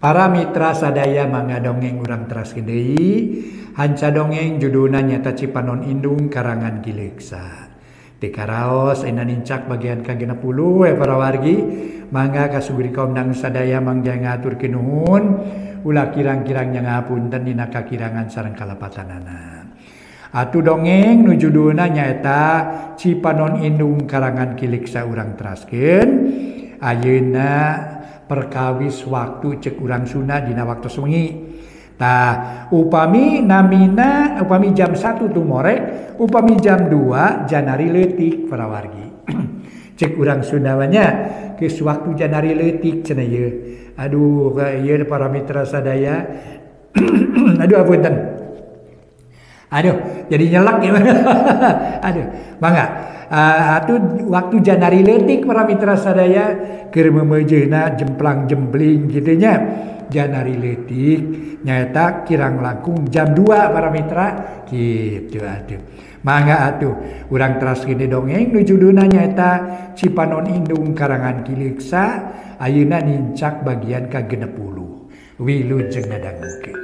Para mitra sadaya mangga dongeng urang teraskeun deui. Hanca dongeng judulna nyaeta Cipanon Indung karangan Ki Leuksa. Teu karaos ayeuna nincak bagian ka-60 we para wargi. Mangga kasuguri kaum dang sadaya mangga ngaturkeun nuhun. Ulah kirang-kirang nya ngapunten dina kakirangan sareng kalepatanana. Atuh dongeng nu judulna nyaeta Cipanon Indung karangan Ki Leuksa urang teraskeun. Ayeuna perkawis waktu cek urang Sunda dina waktu wengi. Tah, upami namina upami jam 1 tumorek, upami jam 2 janari leutik para wargi. Cek urang Sunda mah nya geus waktu janari leutik cenah ieu. Aduh, ieu para mitra sadaya. Aduh apunten. Aduh, jadi nyelak ya. Aduh, mangga. Atuh waktu janari leutik para mitra sadaya keur meumeujeuna jemplang jempling kitu nya. Janari leutik nyaeta kirang langkung jam 2 para mitra kitu atuh. Mangga atuh urang teraskeun dongeng nu judulna nyaeta Cipanon Indung karangan Ki Leuksa ayeuna nincak bagian ka-60. Wilujeng ngadangukeun.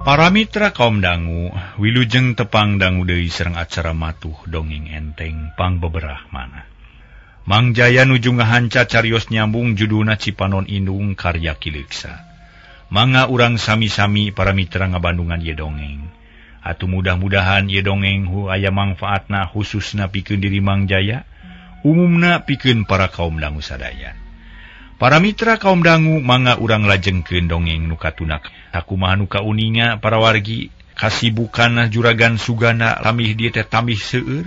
Para mitra kaum dangu, wilujeng tepang dangu deui sareng acara matuh dongeng enteng pangbeberah manah. Mang Jaya nuju ngahanca carios nyambung judulna Cipanon Indung karya Ki Leuksa. Mangga urang sami-sami para mitra ngabandungan ieu dongeng. Atuh mudah-mudahan ieu dongeng hu aya mangfaatna khususna pikeun diri Mang Jaya, umumna pikeun para kaum dangu sadaya. Para mitra kaum dangu mangga urang lajengkeun dongeng nu katunak. Sakumaha nu kauninga para wargi kasibukan juragan Sugana lamih dieu teh tambih seueur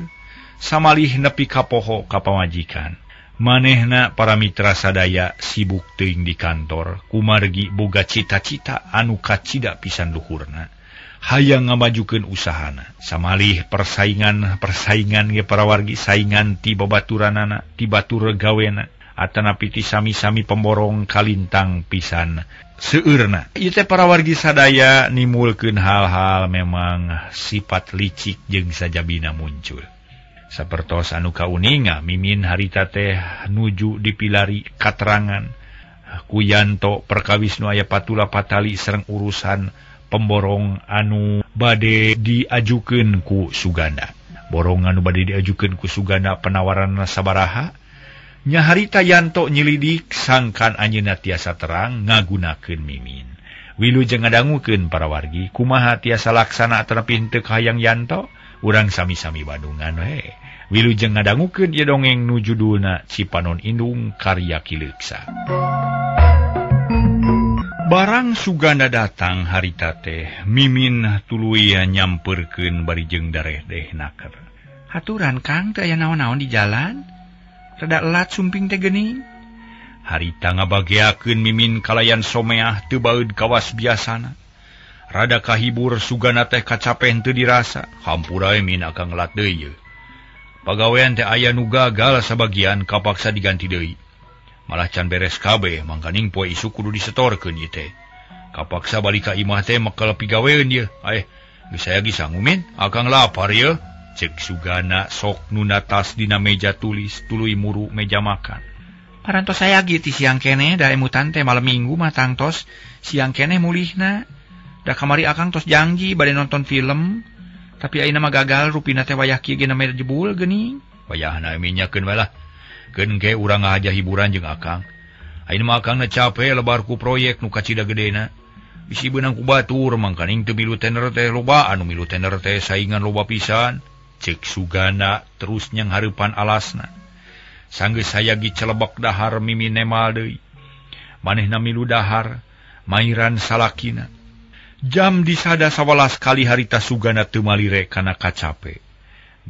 samalih nepi ka poho ka pamajikan. Manehna para mitra sadaya sibuk teuing di kantor kumargi boga cita-cita anu kacida pisan luhurna. Hayang ngamajukeun usahana. Samalih persaingan ge para wargi saingan ti babaturanana ti batur gawena. Atanapi ti sami-sami pemborong kalintang pisan seueurna. Ieu teh para wargi sadaya nimulkeun hal-hal memang sifat licik jeung sajabina muncul. Sapertos anu kauninga Mimin harita teh nuju dipilari katerangan ku Yanto perkawis nu aya patula patali sareng urusan pemborong anu bade diajukeun ku Suganda. Borong anu bade diajukeun ku Suganda penawaranna sabaraha? Nyaharita Yanto nyelidik sangkan anjeunna tiasa terang ngagunakeun Mimin. Wilujeng ngadangukeun para wargi kumaha tiasa laksana atanapi henteu kahayang Yanto? Urang sami-sami bandungan we. Wilujeng ngadangukeun ieu dongeng nu judulna Cipanon Indung karya Ki Leuksa. Barang Suganda datang harita teh Mimin tuluy nyamperkeun bari jeung dareh-deh naker. Haturan Kang teu aya naon-naon di jalan. Rada elat sumping teh geuning. Harita ngabageakeun Mimin kalayan someah teu baeud kawas biasana. Rada kahibur Suganda teh kacape henteu dirasa. Hampura we Min akang ngelat deui yeuh. Pagawean teh aya nu gagal sabagian kapaksa diganti deui. Malah can beres kabeh mangkaning poe isuk kudu disetorkeun ieu teh. Kapaksa balik ka imah teh mekel pigaweun yeuh. Aeh, geus saya ge sangu Min, akang lapar yeuh. Cek Sugana sok nu natas dina meja tulis tuluy muru meja makan. Parantos saya ge ti siang keneh da emutan teh malam minggu mah tangtos siang keneh mulihna. Da kamari akang tos janji bade nonton film, tapi ayeuna mah gagal rupina teh wayah kieu ge namanya jebul geuning. Wayahna minyakeun we lah. Keun ge urang ngahaja hiburan jeung akang. Ayeuna mah akangna cape lebar ku proyek nu kacida gedena. Bisi beunang ku batur mangkaning teu milu tender teh loba anu milu tender teh saingan loba pisan. Cek Sugana terus nyanghareupan alasna. Sanggeus sayagi celebek dahar Mimin nemal deui. Manehna milu dahar mairan salakina. Jam disada 11 kali harita Sugana teu malire kana kacape.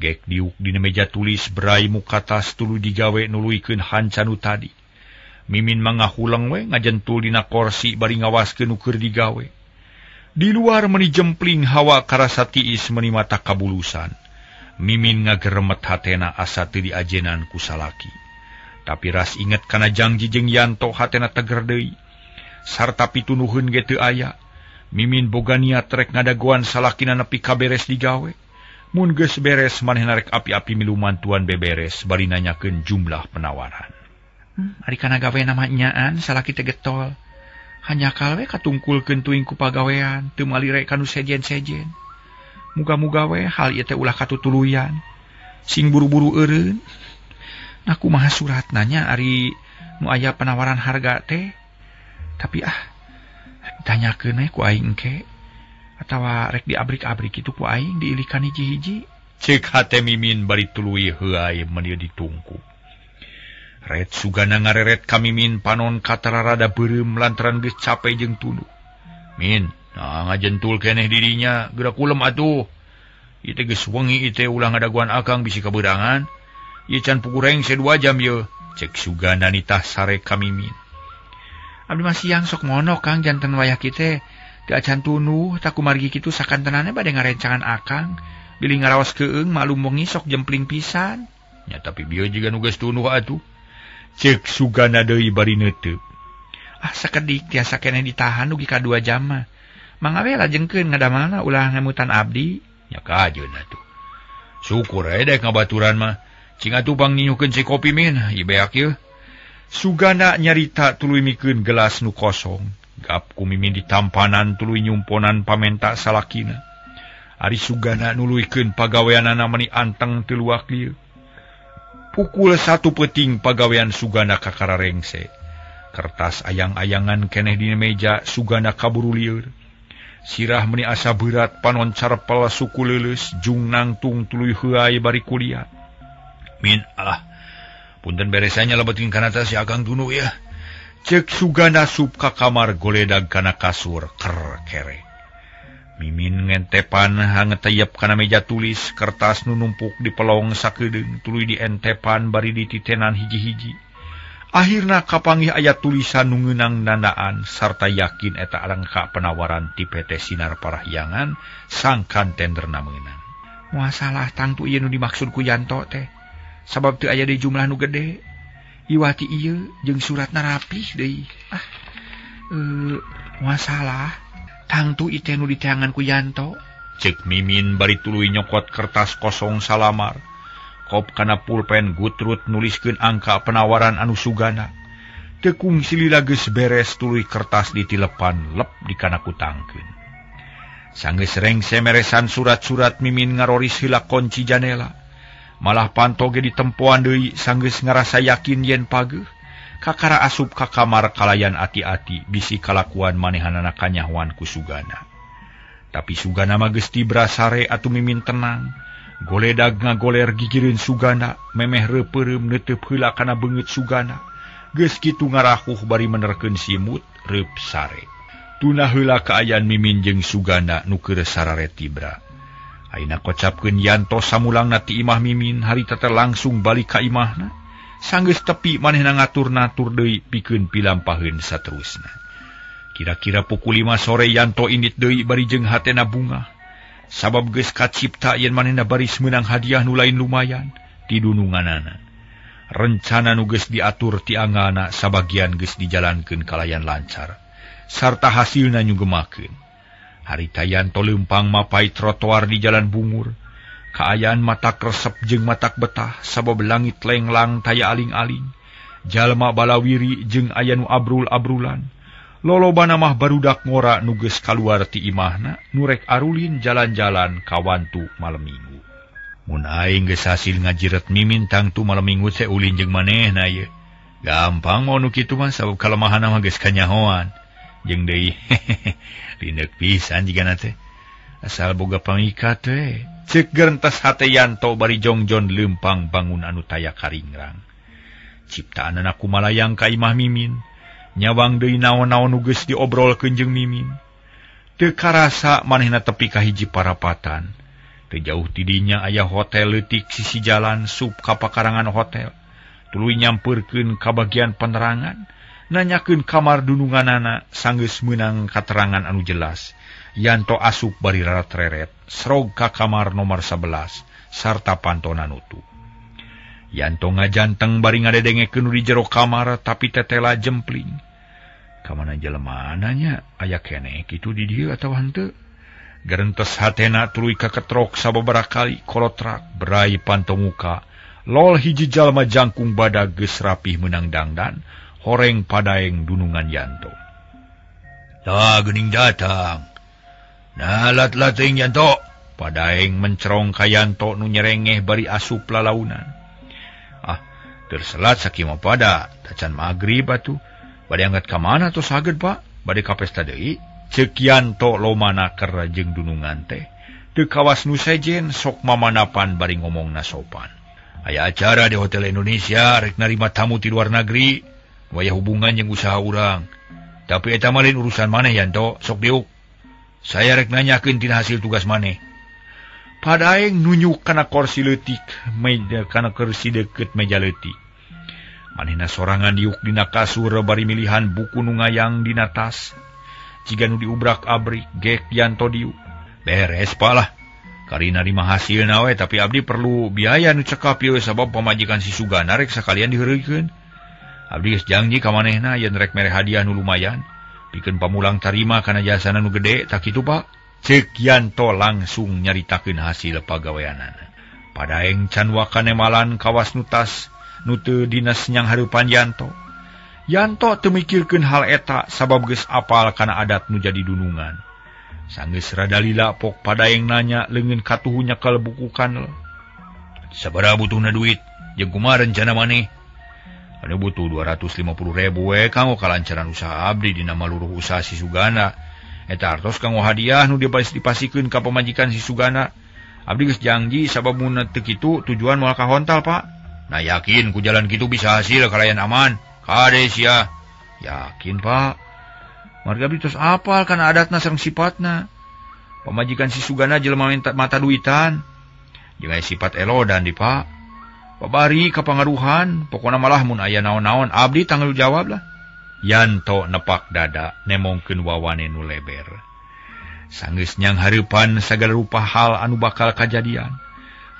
Gek diuk dina meja tulis berai muka tas tuluy digawe nuluykeun hanca nu tadi. Mimin mangahuleng we ngajentul dina korsi bari ngawaskeun nu keur digawe. Di luar meni jempling hawa karasa tiis meni mata kabulusan. Mimin ngageremet hatena asa teu diajenan ku salaki. Tapi ras inget kana janji jeung Yanto hatena teger deui. Sarta pitunuhun ge teu aya. Mimin boga niat rek ngadagoan salakina nepi ka beres digawe. Mun geus beres manehna rek api-api milu mantuan beberes bari nanyakeun jumlah penawaran. Ari kana gawe mah nyaan salaki teh getol. Hanyakal we katungkulkeun teuing ku pagawean, teu malire ka nu sejen-sejen. Muga-muga we hal ieu teh ulah katutuluyan. Sing buru-buru eureun. Nah kumaha suratna nya ari nu aya penawaran harga teh. Tapi tanyakeun we ku aing engke. Atawa rek diabrik-abrik kitu ku aing diilikan hiji-hiji. Ceuk hate Mimin bari tuluy heuay meuni ditungku. Ret Sugana ngareret ka Mimin panon katara rada beureum lantaran geus cape jeung tunduh. Min, nah ngajentul keneh dirinya, geura kulem atuh. Ieu teh geus wengi ieu teh ulah ngadaguan akang bisi kabeurangan. Ieu can puguh rengse 2 jam ieu. Cek Sugana nitah sare ka Mimin. Abdi mah siang sok mono Kang janten wayah kieu teu acan tunuh tak kumargi kitu sakantenane bade ngarencangan akang. Bilih ngaraos keung malum wengi sok jempling pisan. Nya tapi bieu jiga nu geus tunuh atuh. Cek Sugana deui bari neuteup. Sakedik tiasa keneh ditahan dugi ka 2 jam mah. Mangga we lajengkeun ngadamelna ulah ngemutan abdi. Nya kajeun atuh. Syukur we dek ngabaturan mah. Cing atuh pang ninyuhkeun cai kopi Min, ieu beak ieu. Sugana nyarita tuluy mikeun gelas nu kosong. Gap ku Mimin ditampanan tuluy nyumponan pamenta salakina. Ari Sugana nuluykeun pagaweanana meni anteng teu luak lieu. Pukul 1 peuting pagawean Sugana kakara rengse. Kertas ayang-ayangan keneh di meja Sugana kaburu lieur. Sirah meni asa berat panon carpel suku leuleus jung nangtung tuluy heuay bari kuliah. Min, alah, punten beresannya lebetin kana tas si akang tunu ya. Cek Sugana sup ka kamar goledag kana kasur ker kere. Mimin ngentepan hangeteyep kana meja tulis kertas nu numpuk di pelong sakedeung tuluy dientepan bari dititenan hiji-hiji. Akhirna kapanggih aya tulisan nu ngeunang nandaan sarta yakin eta alangka penawaran ti PT Sinar Parahyangan sangkan tenderna meunang. Moal salah tangtu ieu nu dimaksud ku Yanto teh. Sabab teu aya di jumlah nu gede. Iwati ieu jeung suratna rapih deui. Moal salah tangtu ieu teh nu diteangan ku Yanto. Ceuk Mimin bari tuluy nyokot kertas kosong salamar. Kop kana pulpen gutrut nuliskeun angka penawaran anu Sugana. Teu kungsi lila geus beres tuluy kertas ditilepan lep dikanakutangkeun. Sanggeus rengse meresan surat-surat Mimin ngaroris heula kunci janela. Malah panto ge ditempoan deui sanggeus ngarasa yakin yen pageuh. Kakara asup ka kamar kalayan ati-ati bisi kalakuan manehanana kanyahoan ku Sugana. Tapi Sugana mah geus tibra sare atuh Mimin tenang. Goledag ngagoler gigireun Sugana, memeh reupeureum neuteup heula kana beungeut Sugana. Geus kitu ngarahuh bari menerkeun simut reup sare. Tunah heula kaayaan Mimin jeung Sugana nu keur sarare tibra. Ayeuna kocapkeun Yanto samulangna ti imah Mimin harita teh langsung balik ka imahna. Sanggeus tepi manehna ngatur-natur deui pikeun pilampaheun saterusna. Kira-kira pukul 5 sore Yanto indit deui bari jeung hatena bungah. Sabab geus kacipta yen manehna baris meunang hadiah nu lain lumayan ti dununganana. Rencana nu geus diatur ti anggana sabagian geus dijalankeun kalayan lancar sarta hasilna nyugemakeun. Harita Yanto leumpang mapai trotoar di jalan Bungur. Kaayaan matak resep jeung matak betah sabab langit lenglang taya aling-aling. Jalma balawiri jeung aya nu abrul-abrulan. Lolobana mah barudak ngora nu geus kaluar ti imahna nu rek arulin jalan-jalan kawantu malem minggu. Mun aing geus hasil ngajiret Mimin tangtu malem minggu teh ulin jeung manehna ieu. Gampang mau nu kitu mah sabab kalemahanna mah geus kanyahoan. Jeung deui rineuk pisan jigana teh. Asal boga pamikat we. Ceuk gerentas hate Yanto bari jongjon leumpang bangun anu taya karingrang. Ciptaanana kumalayang ka imah Mimin. Nyawang deui naon-naon nu geus diobrolkeun jeung Mimin. Teu karasa manehna tepi ka hiji parapatan. Teu jauh ti dinya aya hotel leutik sisi jalan sup ka pakarangan hotel. Tuluy nyampeurkeun ka bagian penerangan, nanyakeun kamar dununganana sanggeus meunang katerangan anu jelas. Yanto asup bari rarat-reret, srog ka kamar nomor 11 sarta pantona nutup. Yanto ngajanteng bari ngadedengekeun nu di jero kamar tapi tetela jempling. Ka mana jelemana nya aya keneh kitu di dieu atawa henteu? Gerentes hatena tuluy kaketrok sababaraha kali kolotrak berai panto muka. Lol hiji jalma jangkung badag geus rapih meunang dangdan, horeng Padaeng dunungan Yanto. Tah geuning datang. Nah lat-lating Yanto. Padaeng mencerong ka Yanto nu nyerengeh bari asup lalaunan. Ah, terselat sakieu mah pada, tacan magrib atuh. Bade angkat ka mana tos saged, Pak? Bade ka pesta deui. Ceuk Yanto lomana keur jeung dunungan teh. Teu kawas nu sejen sok mamanapan bari ngomongna sopan. Aya acara di Hotel Indonesia rek narima tamu ti luar negeri, wayah hubungan jeung usaha urang. Tapi eta mah lain urusan maneh Yanto, sok diuk. Saya rek nanyakeun tina hasil tugas maneh. Padaeng nunyuk kana kursi leutik, meja kana kursi deukeut meja leutik. Manehna sorangan diuk dina kasur bari milihan buku nu ngayang dina tas. Jiga nu diubrak-abrik gek Yanto diuk. Beres Pak lah. Kari narima hasilna we, tapi abdi perlu biaya nu cekap ieu sabab pamajikan si Sugana rek sakalian diheureuykeun. Abdi geus janji ka manehna yen rek mere hadiah nu lumayan, pikeun pamulang tarima kana jasana nu gede, tak kitu Pak. Ceuk Yanto langsung nyaritakeun hasil pagaweanana. Padaeng can wakanemalan kawas nu tas nu teu dinas nyang hareupan Yanto. Yanto teu mikirkeun hal eta sabab geus apal kana adat nu jadi dunungan. Sanggeus rada lila pok Padaeng nanya leungeun katuhu nyekel buku kanel. Sabaraha butuhna duit? Jeung kumaha rencana maneh? Anu butuh 250.000 we kanggo kalancaran usaha abdi dina maluruh usaha si Sugana. Eta artos kanggo hadiah nu dipasikeun ka pamajikan si Sugana. Abdi geus janji sabab mun teu kitu tujuan moal kahontal, Pak. Nah yakin ku jalan kitu bisa hasil kalayan aman. Kade sia. Yakin, Pak. Marga abdi tos apal kana adatna sareng sipatna. Pamajikan si Sugana jelema mata duitan. Jeung aya sifat elodan di, Pak. Babari kapangaruhan, pokona malah mun aya naon-naon abdi tanggung jawab lah. Yanto nepak dada nemongkeun wawane nu leber. Sanggeus nyang hareupan sagala rupa hal anu bakal kajadian.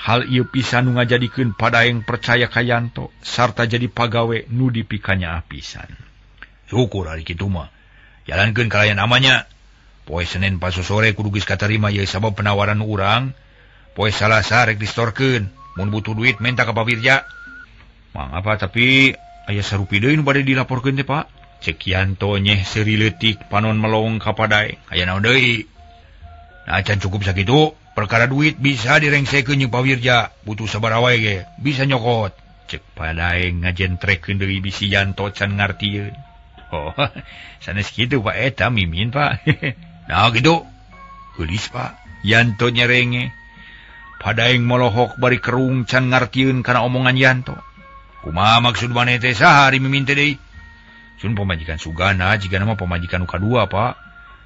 Hal ieu pisan nu ngajadikeun Padaeng percaya ka Yanto sarta jadi pagawe nu dipikanyaah pisan. Syukur ari kitu mah. Jalankeun kalayan amanya. Poe Senin pasosore kudu geus katarima ieu sabab penawaran urang. Poe Salasa rek distorkeun. Mun butuh duit minta ka Pak Wirja. Mang apa tapi aya sarupi deui nu bade dilaporkeun teh, Pak. Ceuk Yanto nyeh seuri leutik panon melong ka Padaeng. Aya naon deui? Nah can cukup sakitu, perkara duit bisa direngsekeun jeung Pak Wirja. Butuh sabaraha wae ge, bisa nyokot. Ceuk Padaeng ngajentrekeun deui bisi Yanto can ngartieun. Oh, sanes kitu Pak, eta mimin Pak. Nah kitu. Geulis Pak. Yanto nyerenge. Padaeng molohok bari kerung can ngartieun kana omongan Yanto. Kumaha maksud maneh teh saha ari mimin teh deui? Sun pamajikan Sugana jigana mah pamajikan nu kadua, Pak.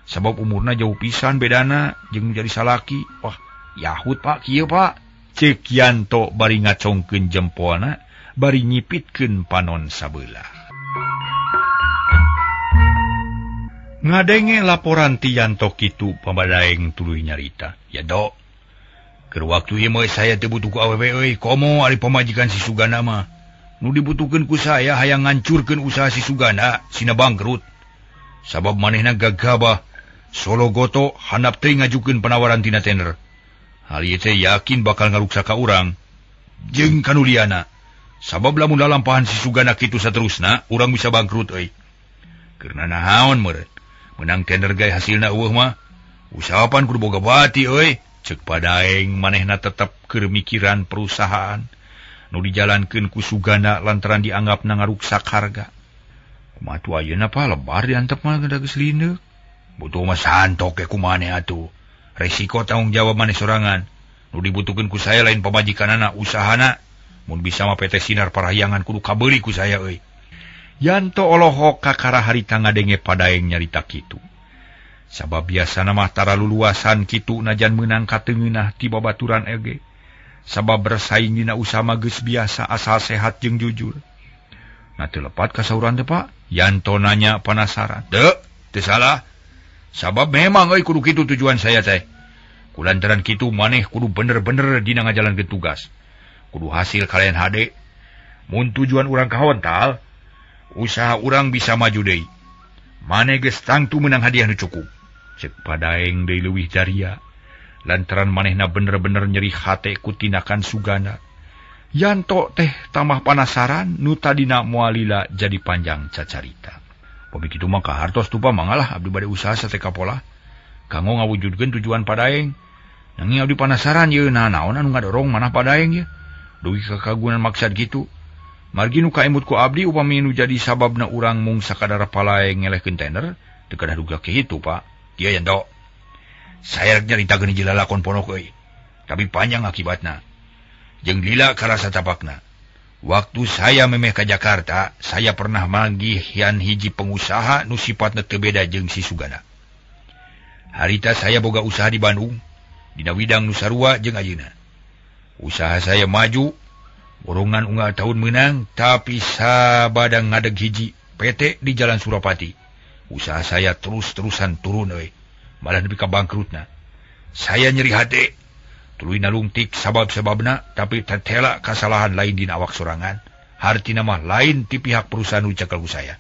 Sabab umurna jauh pisan bedana jeung jadi salaki. Wah, yahut Pak kieu Pak. Ceuk Yanto bari ngacongkeun jempolna, bari nyipitkeun panon sabelah. Ngadenge laporan ti Yanto kitu Padaeng tuluy nyarita. Ya dok. Keur waktu ieu mah saya teu butuh ku awewe euy, komo ari pamajikan si Sugana mah. Nu dibutuhkeun ku saya hayang ngancurkeun usaha si Sugana sina bangkrut. Sabab manehna gagabah solo goto handap teh ngajukeun penawaran tina tender. Hal ieu teh yakin bakal ngaruksak ka urang jeung kanuliana. Sabab lamun lalampahan si Sugana kitu saterusna, urang bisa bangkrut euy. Keurna naon meureun? Menang tender gae hasilna eueuh mah. Usaha pan kudu boga bati euy. Ceuk Padaeng manehna tetep keur mikiran perusahaan nu dijalankeun ku Sugana lantaran dianggapna ngaruksak harga. Kumaha tuh ayeuna Pak, lebar diantep mah geus lindeuk. Butuh mah santok ge ku maneh atuh. Resiko tanggung jawab maneh sorangan. Nu dibutuhkeun ku saya lain pamajikanana, usahana. Mun bisa mah PT Sinar Parahyangan kudu kabeuli ku saya euy. Yanto olohok kakara harita ngadenge Padaeng nyarita kitu. Sabab biasana mah tara luluasan kitu najan meunang kateungeunah ti babaturan ege. Sabab bersaing dina usaha mah geus biasa asal sehat jeung jujur. Nah teu lepat kasauran teh Pak? Yanto nanya penasaran. Teu, teu salah. Sabab memang euy kudu kitu tujuan saya teh. Kulantaran kitu maneh kudu bener-bener dina ngajalankeun tugas. Kudu hasil kalayan hade. Mun tujuan urang kahontal, usaha urang bisa maju deui. Maneh geus tangtu meunang hadiah nu cukup. Cek Padaeng deui leuwih daria lantaran manehna bener-bener nyeri hate ku tindakan Suganda. Yanto teh tambah panasaran nu tadina moal lila jadi panjang cacarita. Pami kitu mah kahartos tupa mangalah abdi bade usaha sate kapolah kanggo ngawujudkeun tujuan Padaeng. Nanging abdi panasaran yeun nah naon anu ngadorong manah Padaeng ye dugi ka kagungan maksad kitu. Margi nu kaemut ku abdi upami nu jadi sababna urang mung sakadar palae ngelehkeun tender teu kedah duga kitu Pak. Ieu Yanto. Saya rek nyaritakeun hiji lalakon ponok euy. Tapi panjang akibatna. Jeung lila karasa tapakna. Waktu saya memeh ka Jakarta, saya pernah manggihan hiji pengusaha nu sifatna teu beda jeung si Suganda. Harita saya boga usaha di Bandung, dina widang nu sarua jeung ayeuna. Usaha saya maju, borongan unggal tahun menang, tapi sabadang ngadeg hiji PT di Jalan Surapati. Usaha saya terus-terusan turun euy, malah nepi ka bangkrutna. Saya nyeri hate, tuluy nalungtik sabab-sababna, tapi tetela kasalahan lain dina awak sorangan. Hartina mah lain ti pihak perusahaan nu cakel ku saya.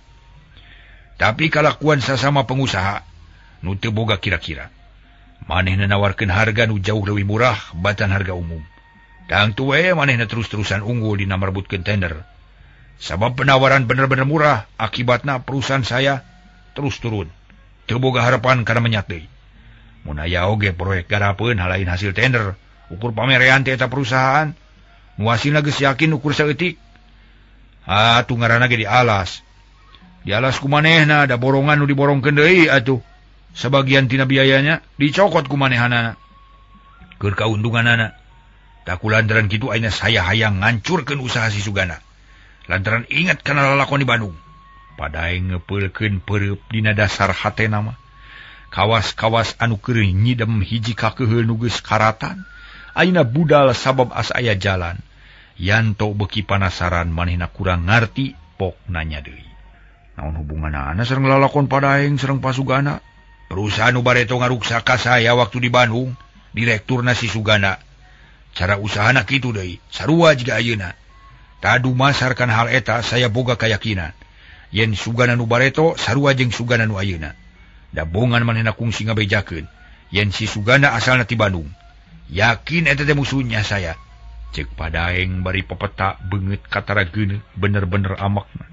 Tapi kalakuan sasama pengusaha nu teu boga kira-kira. Manehna nawarkeun harga nu jauh leuwih murah batan harga umum. Tangtu we manehna terus-terusan unggul dina merebutkeun tender. Sabab penawaran bener-bener murah, akibatna perusahaan saya terus turun. Teu boga harapan kana menyat deui. Mun aya oge proyek garapeun halain hasil tender, ukur pamerean teh eta perusahaan. Nu hasilna geus yakin ukur saeutik. Atuh ngaranna ge dialas. Dialas ku manehna da borongan nu diborongkeun deui atuh. Sebagian tina biayanya dicokot ku manehanana. Keur kauntunganana. Tak lantaran kitu ayeuna saya hayang ngancurkeun usaha si Suganda. Lantaran ingat kana lalakon di Bandung. Padaeng ngepeulkeun pereup dina dasar hatena mah. Kawas-kawas anu keur nyidem hiji kakeuheul nu geus karatan, ayeuna budal sabab asa aya jalan. Yanto beuki panasaran manehna kurang ngarti pok nanya deui. Naon hubunganana sareng lalakon Padaeng sareng Pasugana? Perusahaan nu bareto ngaruksa ka saya waktu di Bandung, direkturna si Suganda. Cara usahana kitu deui, sarua jiga ayeuna. Tadu masarkan hal eta saya boga kayakinan yen Suganda nu bareto sarua jeung Suganda nu ayeuna. Dabongan manehna kungsi ngabejakeun yen si Suganda asalna ti Bandung. Yakin eta teh musuhnya saya. Cek Padaeng bari pepeta beungeut katara geuneuh bener-bener amakna.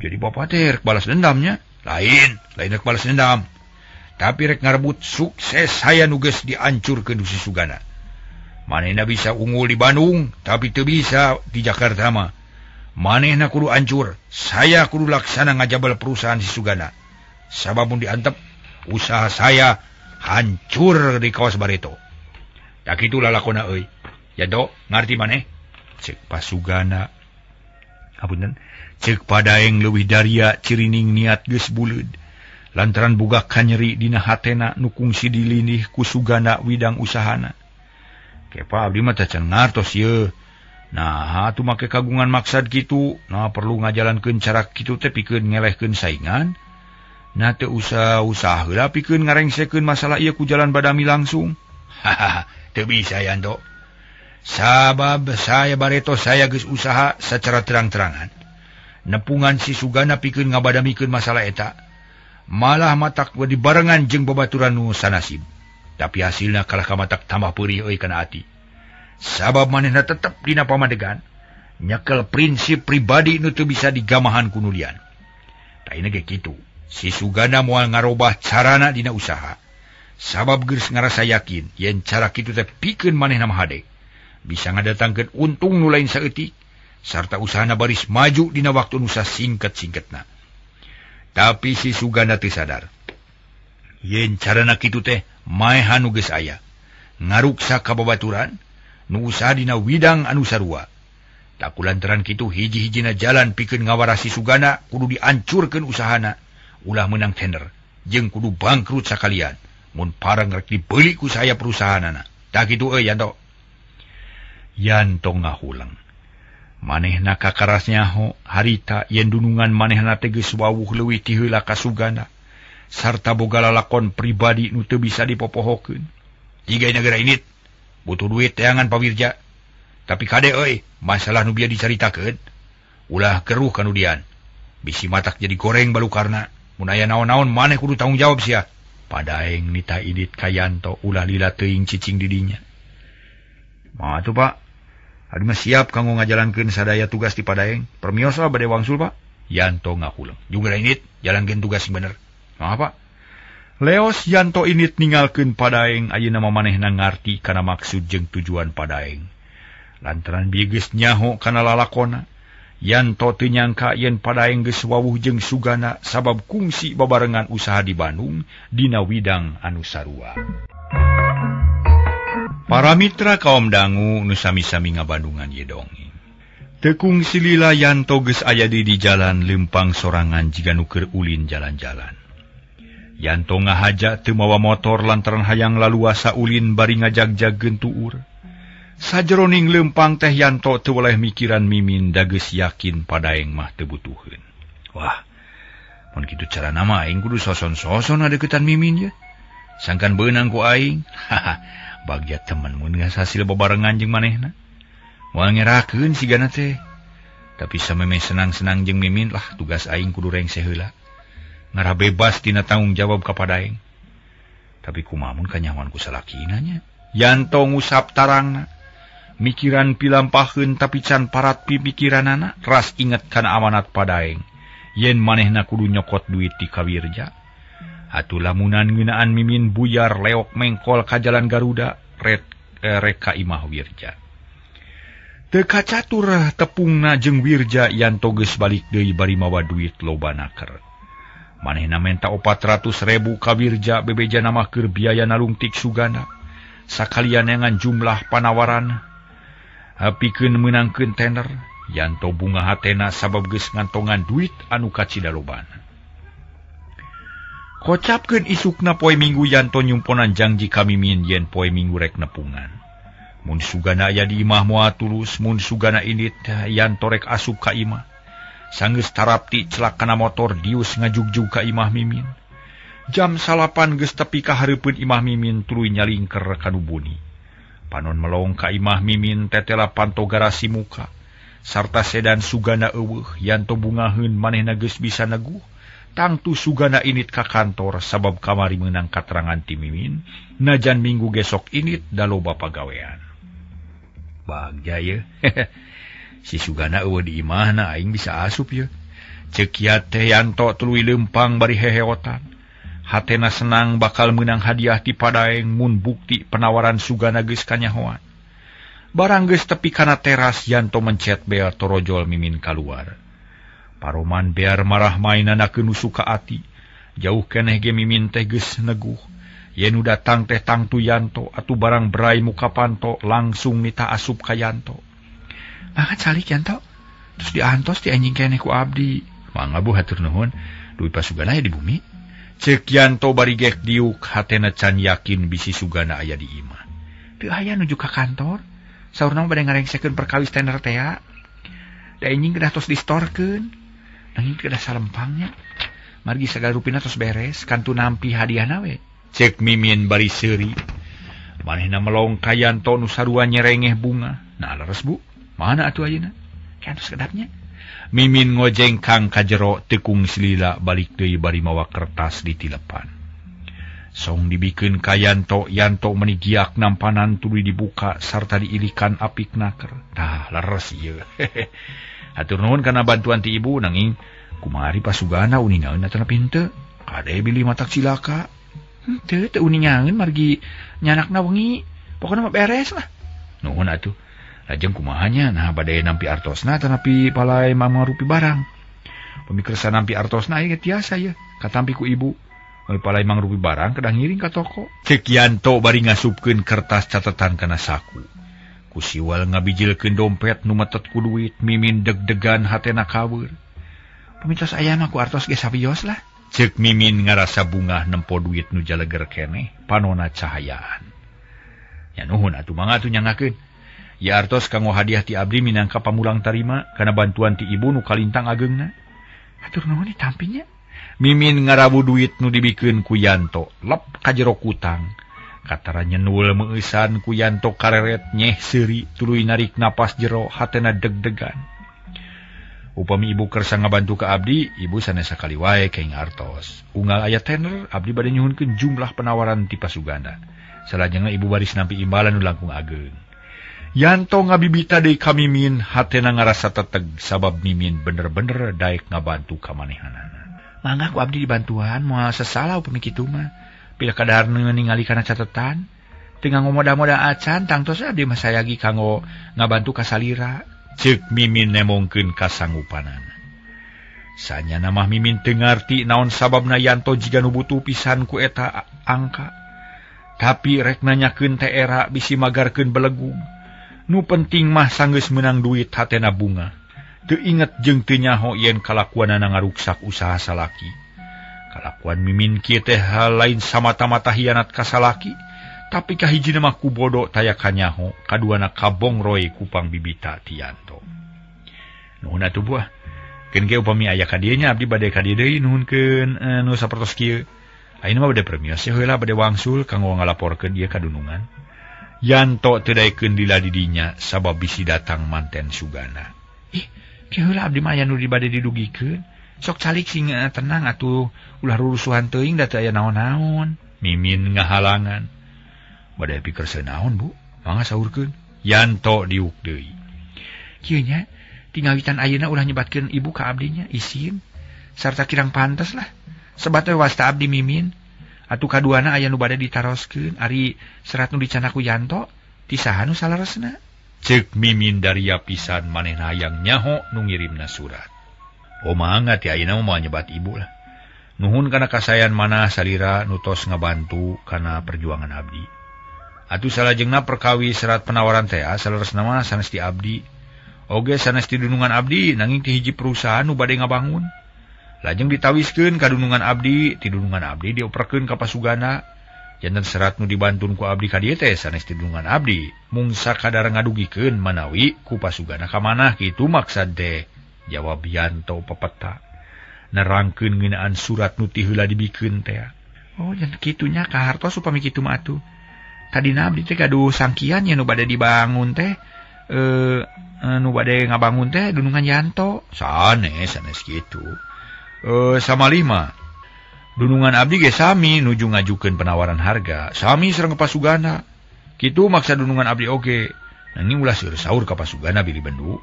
Jadi bapak teh rek balas dendamnya? Lain, lain rek balas dendam. Tapi rek ngarebut sukses saya nu geus diancurkeun ku si Suganda. Manehna bisa unggul di Bandung, tapi teu bisa di Jakarta mah. Manehna kudu ancur, saya kudu laksana ngajabal perusahaan si Suganda. Sabab mun diantep, usaha saya hancur di kawas bareto. Tak kitu lalakona euy. Yanto, ngarti maneh? Cek Pasugana. Hapunten. Cek Padaeng leuwih daria cirining niat geus buleud. Lantaran boga kanyeri dina hatena nu kungsi dilindih ku Suganda widang usahana. Kepa abdi mah tacan ngartos yeuh. Nah, atuh make kagungan maksad kitu, nah perlu ngajalankeun cara kitu teh pikeun ngelehkeun saingan. Nah teu usah-usah heula pikeun ngarengsekeun masalah ieu ku jalan badami langsung. Hahaha, teu bisa Yanto. Sabab saya bareto saya geus usaha secara terang-terangan. Nepungan si Suganda pikeun ngabadamikeun masalah eta. Malah matak dibarengan jeung babaturan nu sanasib. Tapi hasilna kalah ka matak tambah peurih euy kana ati. Sabab manehna tetep dina pamadegan, nyekel prinsip pribadi nu teu bisa digamahan ku nu lian. Taina ge kitu, si Suganda moal ngarobah carana dina usaha. Sabab geus ngarasa yakin yen cara kitu teh pikeun manehna mah hade. Bisa ngadatangkeun untung nu lain saeutik, sarta usahana baris maju dina waktu nu sasingket-singketna. Tapi si Suganda teu sadar yen carana kitu teh maehan nu geus aya, ngaruksa ka babaturan nu usaha dina widang anu sarua. Tak kulantaran kitu hiji-hijina jalan pikeun ngawarasi Suganda kudu diancurkeun usahana, ulah menang tender jeung kudu bangkrut sakalian mun pareng rek dibeuli ku saya perusahaanana. Tak kitu euy Yanto. Yanto ngahulang. Manehna kakaras nyaho harita yen dunungan manehna teh geus wawuh leuwih ti heula ka Suganda sarta boga lalakon pribadi nu teu bisa dipopohokeun. Jiga negara ini butuh duit teangan Pawirja. Tapi kade euy, masalah nu bieu dicaritakeun ulah keruh kanudian. Bisi matak jadi goreng balukarna. Mun aya naon-naon maneh kudu tanggung jawab sia. Padaeng nita idit ka Yanto ulah lila teuing cicing di dinya. Mah atuh Pak. Aduh mah siap kanggo ngajalankeun sadaya tugas di Padaeng. Permios lah bade wangsul Pak. Yanto ngahuleng. Juga init jalankeun tugas sing bener. Mah Pak. Leos Yanto init ninggalkeun Padaeng ayeuna mah manehna ngarti kana maksud jeung tujuan Padaeng. Lantaran bieu geus nyaho kana lalakona. Yanto teu nyangka yen Padaeng geus wawuh jeung Sugana sabab kungsi babarengan usaha di Bandung dina widang anu sarua. Para mitra kaum dangu nu sami-sami ngabandungan ye dongeng. Teu kungsi lila Yanto geus aya di jalan lempang sorangan jiga nu keur ulin jalan-jalan. Yanto ngahaja teu mawa motor lantaran hayang laluasa ulin bari ngajagjagkeun tuur. Sajeroning lempang teh Yanto teu weleh mikiran Mimin da geus yakin Padaeng mah teu butuheun. Wah, mun kitu carana mah aing kudu soson-soson ngadeukeutan Mimin ye. Sangkan beunang ku aing. Haha, bagja temen mun geus hasil babarengan jeung manehna. Moal ngerakeun sigana teh. Tapi samemeh senang-senang jeung Mimin lah tugas aing kudu rengse heula. Ngarah bebas tina tanggung jawab ka Padaeng. Tapi kumaha mun kanyahoan ku salakina nya. Yanto ngusap tarangna. Mikiran pilampaheun tapi can parat pipikiranana ras inget kana amanat Padaeng yen manehna kudu nyokot duit ti Kawirja. Atuh lamunan ngeunaan Mimin buyar leok mengkol ka jalan Garuda ret reka imah Wirja. Teu kacatur tepungna jeung Wirja Yanto geus balik deui bari mawa duit loba naker. Manehna menta 400.000 ka Wirja bebejana mah keur biaya nalungtik Sugana. Sakalian ngan jumlah panawaran pikeun meunangkeun tender. Yanto bunga hatena sabab geus ngantongan duit anu kacida lobana. Kocapkeun isukna poe Minggu Yanto nyumponan jangji ka Mimin yen poe Minggu rek nepungan. Mun Sugana aya di imah moal tulus, mun Sugana indit Yanto rek asup ka imah. Sanggeus tarapti celak kana motor dius ngajugjug ka imah Mimin. Jam 9 geus tepi ka hareupeun imah Mimin tuluy nyalingker ka nu buni. Panon melong ka imah Mimin tetela panto garasi muka sarta sedan Sugana eueuh. Yanto bungaheun manehna geus bisa neguh. Tangtu Sugana init ka kantor sabab kamari meunang katerangan ti Mimin najan minggu gesok init da loba pagawean. Bagja ye. Si Sugana eueuh di imahna aing bisa asup ye. Ceuk teh Yanto tuluy leumpang bari heheotan. Hatena senang bakal meunang hadiah ti Padaeng mun bukti penawaran Sugana geus kanyahoan. Barang geus tepi kana teras Yanto mencet bel torojol Mimin kaluar. Paroman bear marah mainana keun nu suka ati. Jauh keneh ge Mimin teh geus neguh. Yen nu datang teh tangtu Yanto atuh barang berai muka panto langsung nita asup ka Yanto. Mangga calik Yanto. Terus diantos di anjing keneh ku abdi. Mangga Bu hatur nuhun. Duit pa Sugana aya di bumi. Ceuk Yanto bari gek diuk hatena can yakin bisi Sugana aya di imah. Teu aya nuju ka kantor. Saurna mah bade ngarengsekeun perkawis tender tea. Da anjing kedah tos distorkeun. Nanging kedah salempangnya. Margi sagala rupina tos beres kantu nampi hadiahna we. Ceuk Mimin bari seuri. Manehna melong ka Yanto nu sarua nyerengeh bunga. Nah leres Bu, mana atuh ayeuna? Kantos kedapnya. Mimin ngojengkang ka jero tekung silila balik deui bari mawa kertas di tilepan. Song dibikeun ka Yanto, Yanto meuni giak nampanan tuluy dibuka sarta diilikan apik naker. Tah leres ieu. Hatur nuhun kana bantuan ti ibu nanging kumari pa Sugana uningaeun atawa henteu. Kade bilih matak cilaka. Henteu teu uningaeun margi nyanakna wengi. Pokona mah beres lah. Nuhun atuh. Lajeng kumahanya nah bade nampi artosna tanapi palai mamarupi barang. Pemikersa nampi artosna ieu tiasa ye katampi ku ibu. Mun palai mangrupi barang kedah ngiring ka toko. Ceuk Yanto bari ngasupkeun kertas catatan kana saku. Ku siwal ngabijilkeun dompet nu metet ku duit, Mimin deg-degan hatena kaweur. Pamitos aya mah ku artos ge sawios lah. Ceuk Mimin ngarasa bungah nempo duit nu jaleger keneh, panona cahayaan. Nya nuhun atuh mangga atuh nyangakeun. Ya artos kanggo hadiah ti abdi minangka pamulang tarima kana bantuan ti ibu nu kalintang ageungna. Hatur nuhun ditampinya. Mimin ngarabu duit nu dibikeun ku Yanto, lep ka jero kutang. Katara nyenul meueusan ku Yanto kareret nyeh seuri tuluy narik napas jero hatena deg-degan. Upami ibu kersa ngabantu ka abdi, ibu sanes sakali wae kenging artos. Unggal aya tender, abdi bade nyuhunkeun jumlah penawaran ti Pasuganda. Salajengna ibu baris nampi imbalan nu langkung ageng. Yanto ngabibita deui ka Mimin, hatena ngarasa teteg sabab Mimin bener-bener daek ngabantu ka manehanana. Mangga ku abdi dibantuan moal sesala upami kitu mah. Pila kadahar ningali kana catetan, teu ngamoda-moda acan tangtos abdi mah sayagi kanggo ngabantu ka salira. Ceuk Mimin nemongkeun kasanggupanana. Sanyana mah Mimin teu ngarti naon sababna Yanto jiga nu butuh pisan ku eta angka. Tapi rek nanyakeun teh era bisi magarkeun belegug. Nu penting mah sanggeus meunang duit hatena bunga. Teu inget jeung teu nyaho yen kalakuanana ngaruksak usaha salaki. Kalakuan Mimin kieu teh lain samata-mata hianat ka salaki, tapi kahijina mah ku bodo taya kanyaho, kaduana kabongroy ku pangbibita ti Yanto. Nuhun atuh buah. Keun ge upami aya ka dieu nya abdi bade ka dieu deui nuhunkeun nu sapertos kieu. Ayeuna mah bade premios heula bade wangsul kanggo ngalaporkeun ieu ka dunungan. Yanto teu daekeun lila di dinya sabab bisi datang manten Sugana. Ih, kieu heula abdi mah aya nu bade didugikeun. Sok calik sing tenang atuh ulah rurusuhan teuing da teu aya naon-naon. Mimin ngahalangan. Bade pikir senaon bu, mangga saurkeun. Yanto diuk deui. Kieu nya, tingawitan ayeuna ulah nyebatkeun ibu ka abdi nya, isin sarta kirang pantes lah. Sebat we wasta abdi Mimin. Atuh kaduana aya nu bade ditaroskeun, ari serat nu dicana ku Yanto, ti saha nu salaresna? Ceuk Mimin daria pisan manehna hayang nyaho nu ngirimna surat. Oh mangga ti ayeuna mah moal nyebat ibu lah. Nuhun kana kasayan manah salira nu tos ngabantu kana perjuangan abdi. Atuh salajengna perkawi serat penawaran teh saleresna mah sanes ti abdi. Oge sanes ti dunungan abdi nanging ti hiji perusahaan nu bade ngabangun. Lajeng ditawiskeun ka dunungan abdi, ti dunungan abdi dioperkeun ka Pasugana. Janten serat nu dibantun ku abdi ka dieu teh sanes ti dunungan abdi. Mung sakadar ngadugikeun manawi ku Pasugana ka manah kitu maksad teh. Jawab Yanto pepeta. Nerangkeun ngeunaan surat nu ti heula dibikeun teh. Oh, janten kitu nya kahartos upami kitu mah atuh. Tadina abdi teh gaduh sangkian nya nu bade dibangun teh nu bade ngabangun teh dunungan Yanto. Sanes sanes kitu. Sama lima. Dunungan abdi ge sami nuju ngajukeun penawaran harga, sami sareng Pasugana. Kitu maksa dunungan abdi oge. Nanging ulah seur saur ka Pasugana bilih bendu.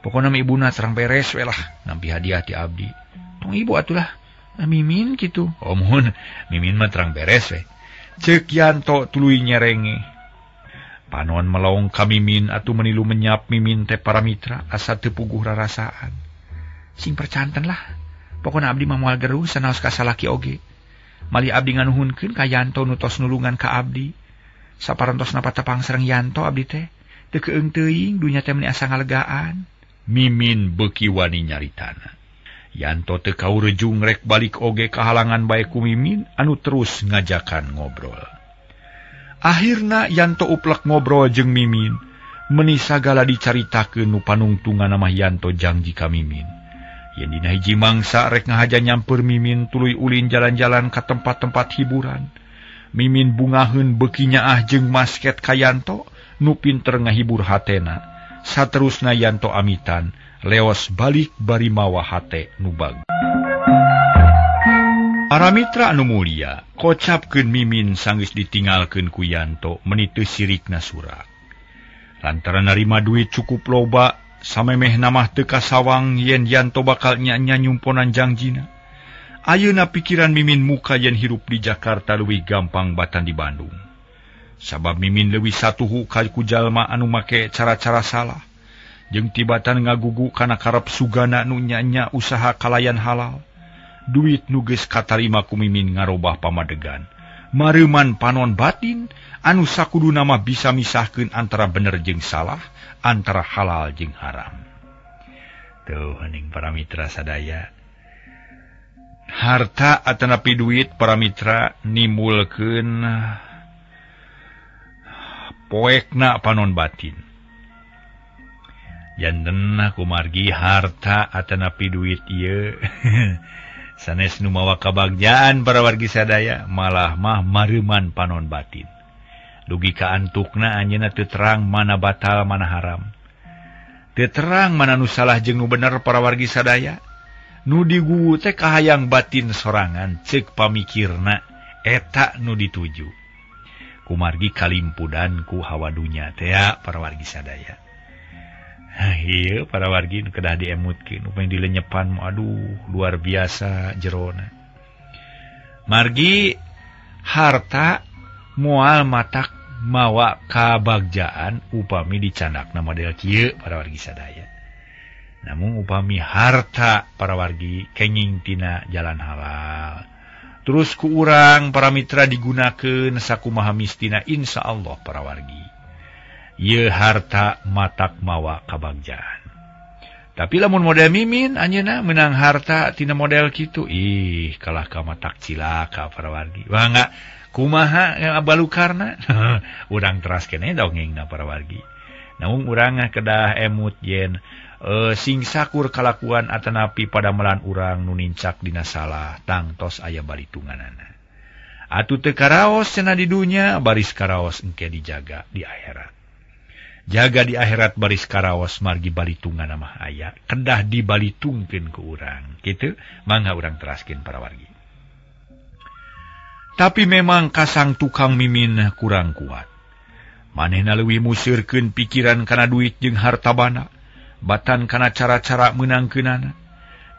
Pokona mah ibuna terang beres we lah nampi hadiah ti abdi. Tong ibu atulah Mimin kitu. Oh muhun, Mimin mah terang beres we. Ceuk Yanto tuluy nyerenge. Panon melong ka Mimin atuh menilu menyap Mimin teh para mitra asa teu puguh rarasaan. Sing percanten lah. Pokona abdi mah moal geruh sanaos ka salaki oge. Malih abdi nganuhunkeun ka Yanto nu tos nulungan ka abdi. Saparentosna patepang sareng Yanto abdi teh teu keung teuing dunya teh meuni asa ngalegaan. Mimin beuki wani nyaritana. Yanto teu kaurejung rek balik oge kahalangan bae ku Mimin anu terus ngajakan ngobrol. Akhirna Yanto uplek ngobrol jeung Mimin, meuni sagala dicaritakeun nu panungtunganna mah Yanto jangji ka Mimin. Yen dina hiji mangsa rek ngahaja nyamper Mimin tuluy ulin jalan-jalan ka tempat-tempat hiburan. Mimin bungaheun beuki nyaah jeung masket ka Yanto nu pinter ngahibur hatena. Saterusna Yanto amitan, leos balik bari mawa hate nu bag. Para mitra anu mulia, kocapkeun Mimin sanggeus ditinggalkeun ku Yanto meuni teu sirikna surat. Lantaran narima duit cukup loba, samemehna mah teu kasawang yen Yanto bakal nya-nya nyumponan jangjina. Ayeuna pikiran Mimin muka yen hirup di Jakarta leuwih gampang batan di Bandung. Sabab Mimin leuwih satuhu ka ku jalma anu make cara-cara salah. Jeung tibatan ngagugu kana karep Sugana nu nya-nya usaha kalayan halal. Duit nu geus katarima ku Mimin ngarobah pamadegan. Mareuman panon batin anu sakuduna mah bisa misahkeun antara bener jeung salah, antara halal jeung haram. Tuh hening para mitra sadaya. Harta atanapi duit para mitra nimbulkeun poekna panon batin. Janten kumargi harta atanapi duit ieu sanes nu mawa kabagjaan para wargi sadaya, malah mah mareuman panon batin. Dugi ka antukna anjeunna teu terang mana batal mana haram. Teu terang mana nu salah jeung nu bener para wargi sadaya. Nu digugu teh kahayang batin sorangan ceuk pamikirna eta nu dituju. Kumargi kalimpudan ku hawa dunya teh para wargi sadaya. Ieu para wargi nu kedah diemutkeun upami dilenyepan aduh luar biasa jerona. Margi harta moal matak mawa kabagjaan upami dicandakna model kieu para wargi sadaya. Namun upami harta para wargi kenging tina jalan halal. Terus ku urang para mitra digunakeun sakumaha mistina insyaallah para wargi. Ieu harta matak mawa kabagjaan. Tapi lamun model mimin anjeunna menang harta tina model kitu ih kalah ka matak cilaka para wargi. Wah enggak kumaha balukarna urang teras keneh dongengna para wargi. Namun urang kedah emut yen sing sakur kalakuan atanapi padamelan urang nu nincak dina salah tangtos aya balitunganana. Atuh teu karaos cenah di dunya baris karaos engke dijaga di akhirat. Jaga di akhirat baris karaos margi balitungan mah aya kedah dibalitungkeun ku urang. Kitu mangga urang teraskeun para wargi. Tapi memang kasang tukang mimin kurang kuat. Manehna leuwih museurkeun pikiran kana duit jeung harta bana, batan kana cara-cara meunangkeunana.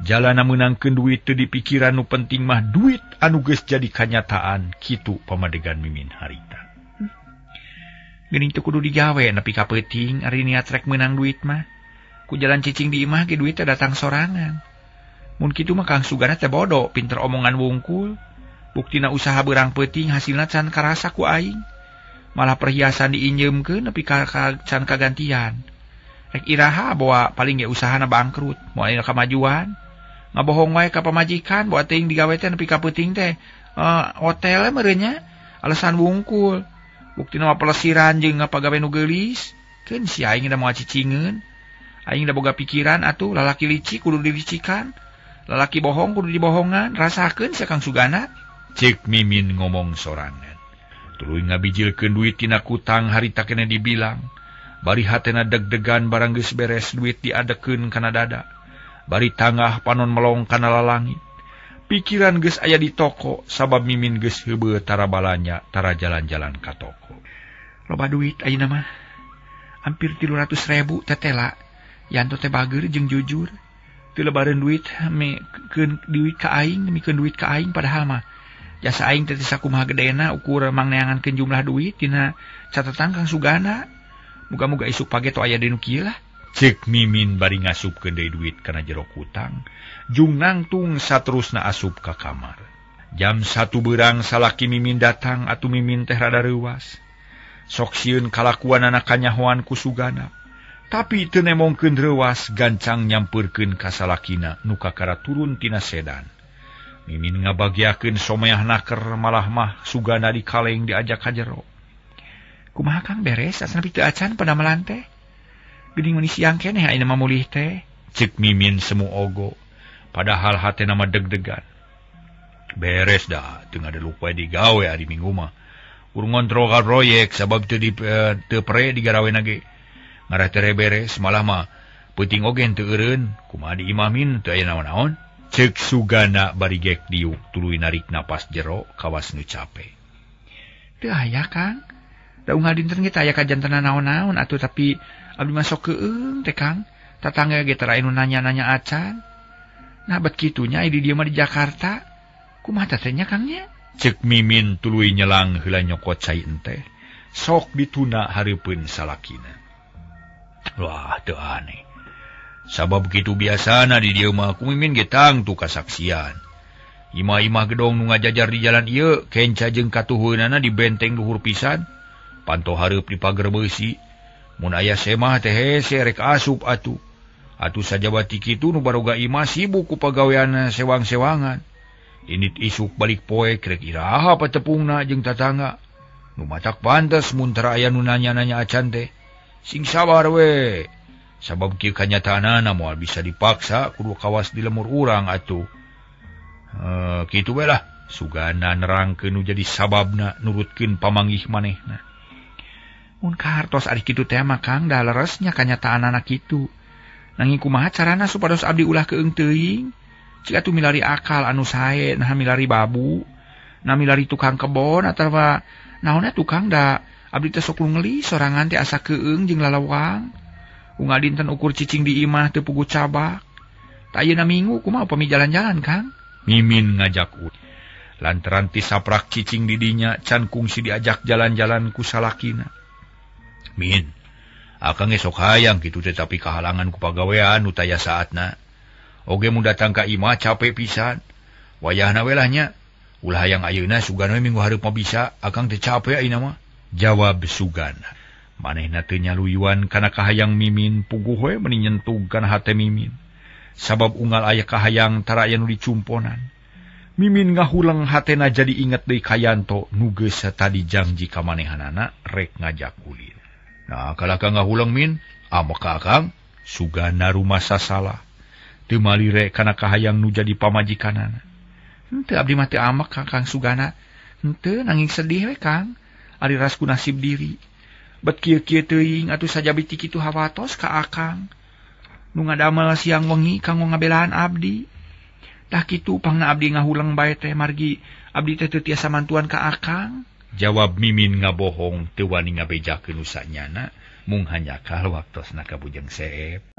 Jalana meunangkeun duit teu dipikiran nu penting mah duit anu geus jadi kanyataan kitu pamadegan mimin harita. Geuning teu kudu digawe nepi ka peuting ari niat rek meunang duit mah. Ku jalan cicing di imah ge duit teh datang sorangan. Mun kitu mah Kang Sugana teh bodoh, pinter omongan wungkul. Buktina usaha beurang peuting hasilna can karasa ku aing. Malah perhiasan diinjeumkeun nepi ka can kagantian. Rek iraha bawa paling ge usahana bangkrut, moal aya kamajuan. Ngabohong wae ka pamajikan bawa teuing digawe teh nepi ka peuting teh. Hotel meureun nya alasan wungkul. Buktina mah pelesiran jeung ngapagawe nu geulis. Keun si aing da moal cicingeun. Aing da boga pikiran atuh lalaki licik kudu dilicikan. Lalaki bohong kudu dibohongan, rasakeun sia Kang Sugana. Cek mimin ngomong sorangan. Tuluy ngabijilkeun duit tina kutang harita keneh dibilang. Bari hatena deg-degan barang geus beres duit diadekeun kana dada. Bari tangah panon melong kana lalangit. Pikiran geus aya di toko sabab mimin geus heubeut tara balanya tara jalan-jalan ka toko. Loba duit ayeuna mah. Hampir 300.000 tetela. Yanto teh bager jeung jujur. Teu lebareun duit mikeun duit ka aing, mikeun duit ka aing padahal mah jasa aing teh sakumaha gedena ukur mangneangankeun jumlah duit tina catatan Kang Sugana. Muga-muga isuk page to aya deui nu kieu lah. Cek mimin bari ngasupkeun deui duit kana jero kutang, jung nangtung saterusna asup ka kamar. Jam 1 beurang salaki mimin datang atuh mimin teh rada reuwas. Sok sieun kalakuanana kanyahoan ku Sugana. Tapi teu nemongkeun reuwas gancang nyampeurkeun ka salakina nu kakara turun tina sedan. Mimin ngabagiakeun someah naker malah mah Sugana dikaleng diajak ka jero. Kumaha Kang beres asana teu acan padamelan teh. Geuning meuni siang keneh ayeuna mah mulih teh. Cek mimin semu ogo padahal hatena mah deg-degan. Beres dah teu ngadeluk wae digawe ari minggu mah. Urang ngontrol ka proyek sabab teu di teu pre digarawena ge. Ngarah teu beres malah mah peuting oge teu eureun kumaha diimamin teu aya naon-naon. Cek Sugana bari gek diuk tuluy narik napas jero kawas nu cape. Teu aya Kang. Da unggal dinten ge teh aya kajantenan naon-naon atuh tapi abdi mah sok keueung teh Kang. Tatangga ge teh anu nanya-nanya acan. Nah bet kitu nya di dieu mah di Jakarta. Kumaha teh nya Kang nya? Cek mimin tuluy nyelang heula nyokot cai enteh. Sok dituna hareupeun salakina. Wah teu aneh. Sabab kitu biasana di dieu mah ku mimin ge tangtu kasaksian. Imah-imah gedong nu ngajajar di jalan ieu kenca jeung katuhueunana di benteng luhur pisan. Panto hareup di pager beusi. Mun aya semah teh hese rek asup atuh. Atuh sajabati kitu nu baroga imah sibuk ku pagawean sewang-sewangan. Init isuk balik poe rek iraha patepungna jeung tatangga. Nu matak pantes mun tara aya nu nanya-nanya acan teh. Sing sabar we. Sabab kieu kanyataanana moal bisa dipaksa kudu kawas di lemur urang atuh. Kitu we lah. Sugana nerangkeun nu jadi sababna nurutkeun pamanggih manehna. Mun kahartos ari kitu teh mah Kang da leresnya kanyataanana kitu. Nanging kumaha carana supados abdi ulah keung teuing? Cik atuh milari akal anu sae, nah milari babu, nah milari tukang kebon atawa naonna tukang da abdi teh sok ngeli sorangan teh asa keung jeung lalawang. Unggal dinten ukur cicing di imah teu puguh cabak. Tah ayeuna minggu kumaha upami jalan-jalan, Kang? Mimin ngajak ulin. Lantaran ti saprak cicing di dinya can kungsi diajak jalan-jalan ku salakina. Min, akang esok hayang kitu teh tapi kahalangan ku pagawean nu taya saatna. Oge mun datang ka imah capek pisan. Wayahna we lah nya. Ulah hayang ayeuna sugan we minggu hareup mah bisa, akang teh capek ayeuna mah. Jawab Sugana. Manehna teu nyaluyuan kana kahayang Mimin, puguh we meuni nyentug kana hate Mimin. Sabab unggal aya kahayang tara aya nu dicumponan. Mimin ngahuleng hatena jadi inget deui ka Yanto nu geus tadi janji ka manehanana rek ngajak ulin. Nah, kalah ka ngahuleng Min, ambek ka akang, Sugana rumasa salah. Teu malire kana kahayang nu jadi pamajikanana. Henteu abdi mah teu ambek ka Kang Sugana. Henteu nanging sedih we Kang. Ari ras ku nasib diri. Bet kieu-kieu teuing atuh sajabi ti kitu hawatos ka akang. Nu ngadamel siang wengi kanggo ngabelaan abdi. Tah kitu pangna abdi ngahuleng bae teh margi abdi teh teu tiasa mantuan ka akang. Jawab Mimin ngabohong teu wani ngabejakeun nu sanyana mung hanjakal waktosna ka Bujeng Seep.